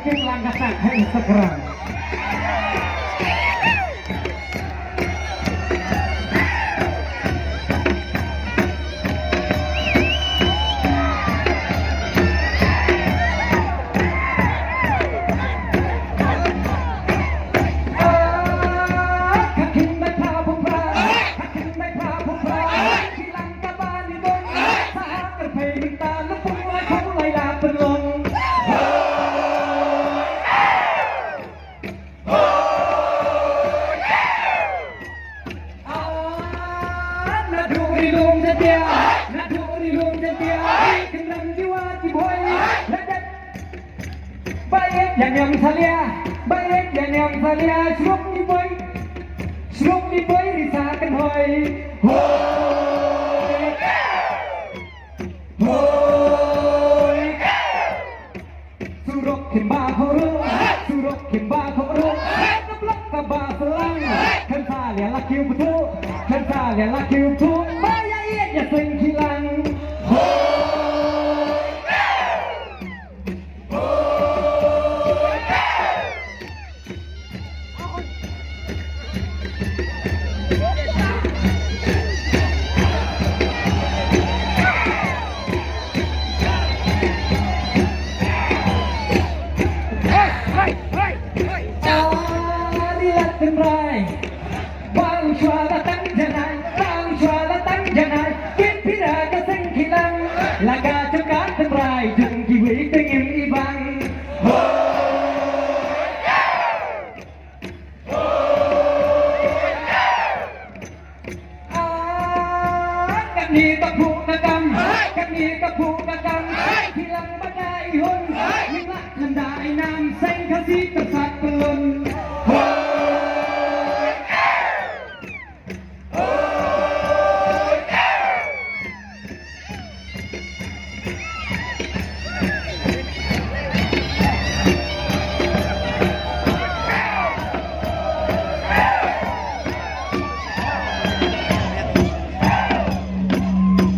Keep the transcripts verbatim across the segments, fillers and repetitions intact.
Kim lang ka tak ha Instagram. Ah, naduh ri lum jatiah, naduh ri lum jatiah, kynrang jiwa ki bhoi, la dep. Ba ïeit ïa niam Salia, ba ïeit ïa niam Salia, shruk ni bhoi, shruk ni bhoi, ri sa kynhoi. Hoi! Hoi! Surok kim ba khoro, surok kim ba khoro. Ka blok ka ba selang. Kan sa lia la kiu betu, kan sa lia la kiu betu. Ba ïa ïa ïa seng kilang. Hoi! Hoi! Ari la tynrai, bang shwa la tang janai, bang shwa la tang janai, kin pira ka seng kilang, la ka chuka tynrai, jung kiwi tengim ibang. Hoi! Ah, kane ka phuh ka kam, kane ka phuh ka kam, kilang ba ka ihun, ning lah khanda inam seng Khasi ka sat pelun. Hoi!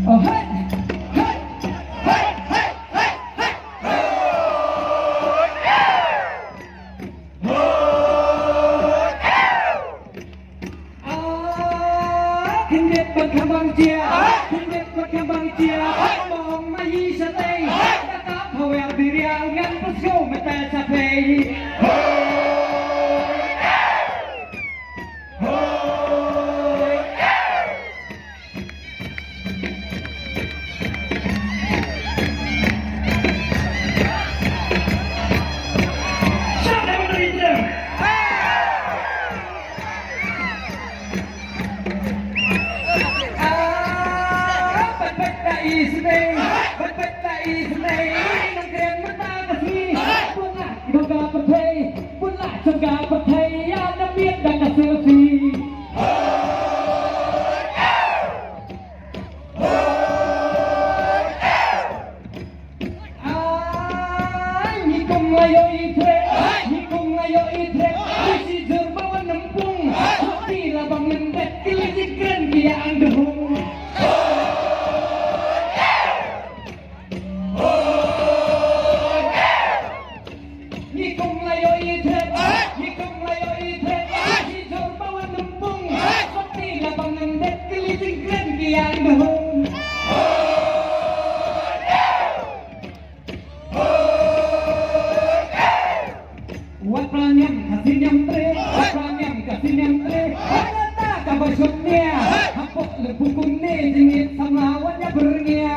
Hoi! Ah, khyndiat bad kham bang jia. Khyndiat bad kham bang jia. Mong ma yi shatei. Kata phawer birial ngan pysgo mata shatei. Ai, ngi kum la ïohi treh, ngi kum la ïohi treh. Ki shi jur ba wan nympung, ki la bang lyndet, ki la jingkren ki ïa ang dehung. Ngi kum la ïohi treh, ngi kum la ïohi treh. Ki jur ba wan nympung, ki la bang lyndet, ki la jingkren ki ïa ang dehung. Wat pla niam ka siniam tre, wat pla niam ka siniam tre. Wat ta ka ba shop nia, hapoh le bukun ne jingit samla wat ïa bernia.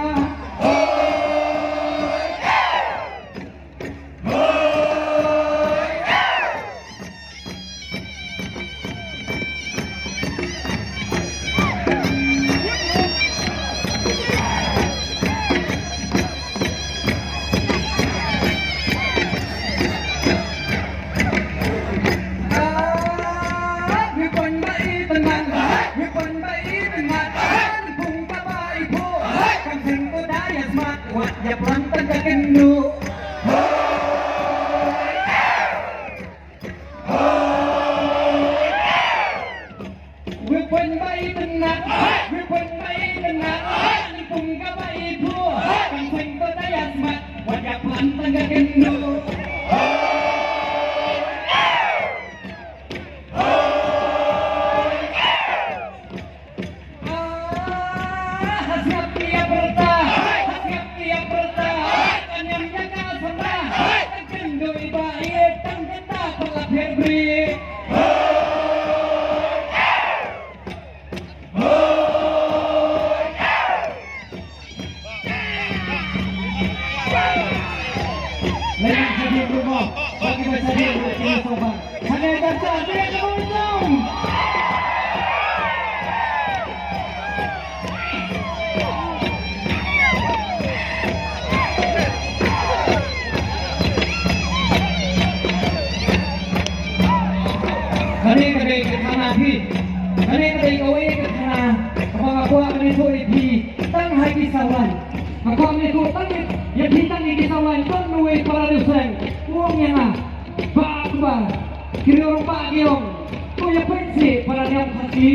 Wi pun ba i tynat, wi pun ba i tynat, ni pung ka ba i phu, kan seng to da ïa smat, wat ïa plang tang ka kyndu. Sawlai. Ka khot ne ko tang ïa phi tang ïa ki sawlai, don uwei para riewseng u ong ïa nga. Ba ba ki riew rangbah ki ong, to ïa peit seh para niam Khasi,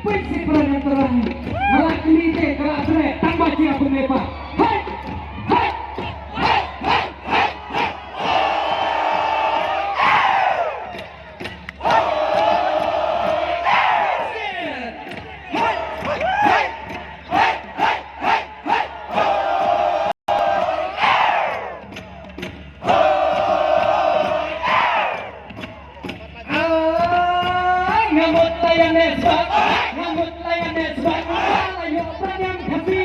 peit seh para niam Trai. Nga la kylli te ka la treh tang ba jia kumne pat. Hei! Hei! Ai, nga mut la ïa ne sbak, nga mut la ïa ne sbak, nga la ïoh pyrshang Khasi.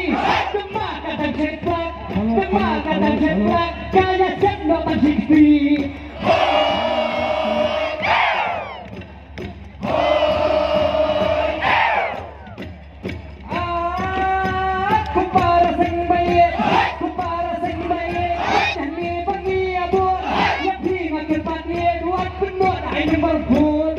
Kynmaw ka dang shet bak, kynmaw ka dang shet bak, ka ïa shet noh tang shi kti. Ah, ko para seng baieit, ko para seng baieit, jangne ba ngi ïa bun, ïa phi nga kyrpad ïeit, wat pynmut ai number phone.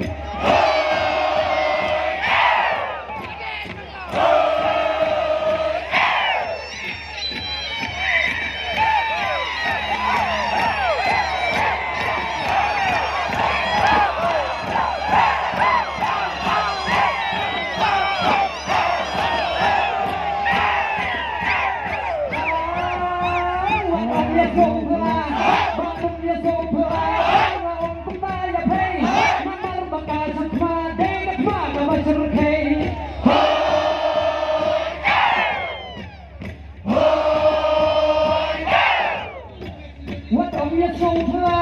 Wat ong ïa sngewbha,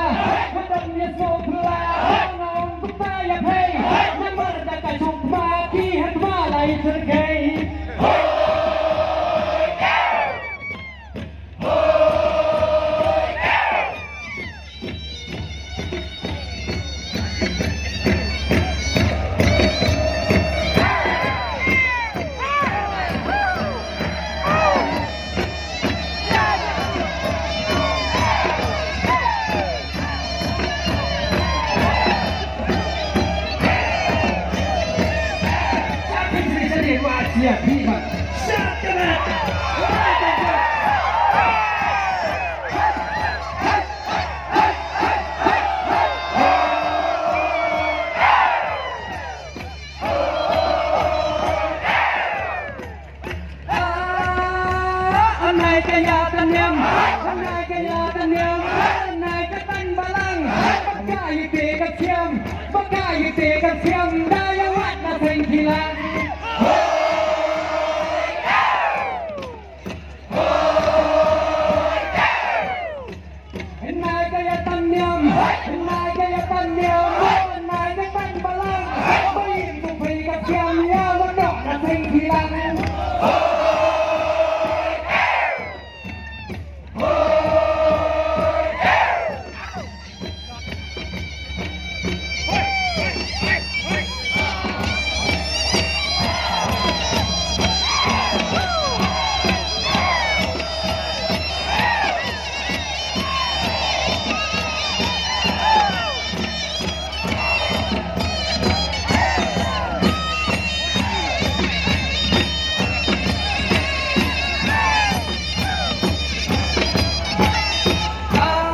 wat ong ïa sngewbha,